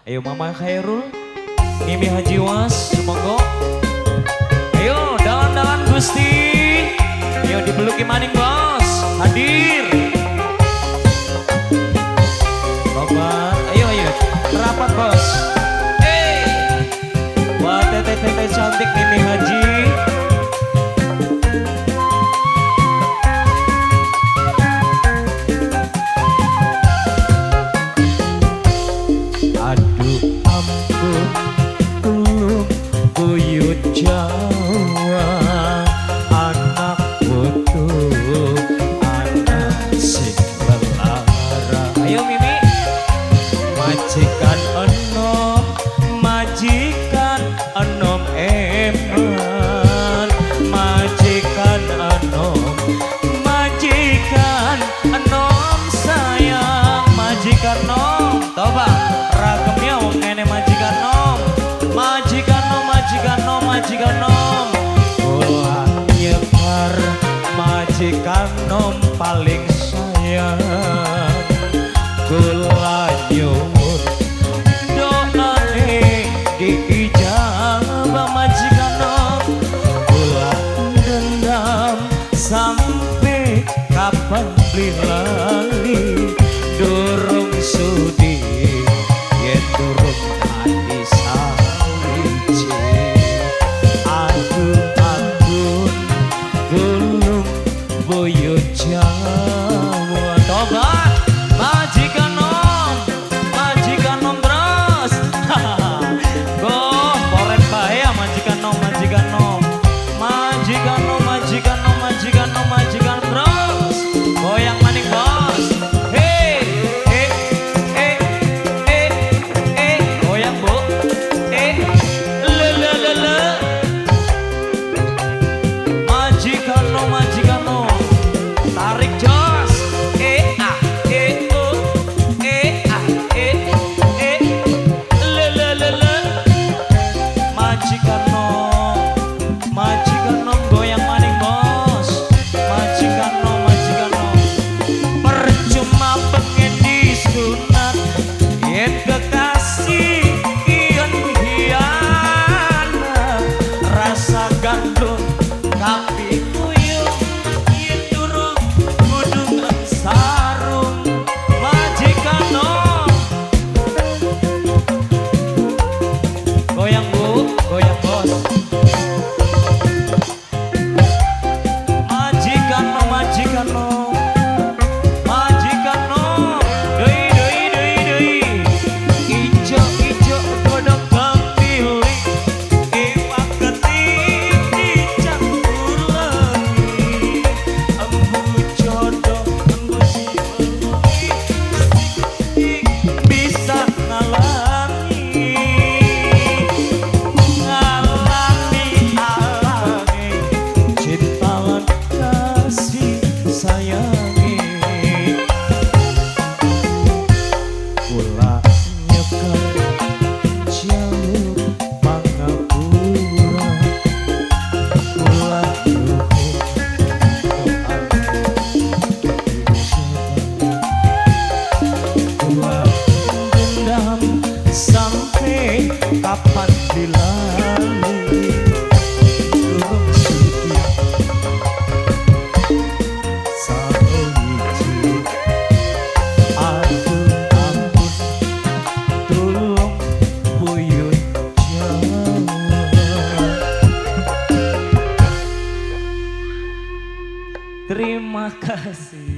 Ayo Mama Khairul, Mimi Haji Was, monggo. Ayo dalan-dalan Gusti. Ayo dibeluki maning bos, hadir. Bapak, ayo ayo, rapat bos. Eh, wah teteh-teteh cantik Mimi Haji. Aduh ampun, tulung buyut Jawa, anak putu, anak sing lelara. Ayo Mimi. Majikan enom, majikan enom eman, majikan enom, majikan enom sayang, majikan nom. Toba, ragemnya wong ngene majikan nom, majikan nom, majikan nom, majikan nom. Kula nyekar majikan nom paling sayang. Kula nyuwun doane diijabah majikan nom. Kula dendam sampai kapan beli lali, durung sudi yen durung adi sawiji. Aduh ampun, tulung buyut Jawa. Tobat majikan nom, majikan nom terus. Goh, poret bahaya majikan nom, majikan nom, majikan nom, majikan nom, majikan nom, majikan terus. Goyang maning bos. Hei, eh, eh, eh, eh, goyang bu. Eh, le le le le. Majikan nom, majikan nom. Tarik jos. E A E O E A E E le le le le. Majikan nom, majikan nom goyang maning bos. Majikan nom, majikan nom. Percuma pengen disunat yen kekasih kian hianat. Rasa gandrung kapi kuyung yen durung kudung sarung. Majikan nom. Goyang bu, goyang bos. Majikan nom, majikan nom, majikan nom. Deui deui deui deui. Ijo ijo godhong kempiling, iwak keting dicampur lagi. Embu jodoh, embu si bisa ngalami, ngalami alami cinta lan kasih sayangi. Kula nyekar jaluk pangapura, kula nyuwun doane diijabah. Kula dendam sampai kapan dilali, durung sudi sawiji. Aduh ampun, tulung buyut Jawa. Terima kasih.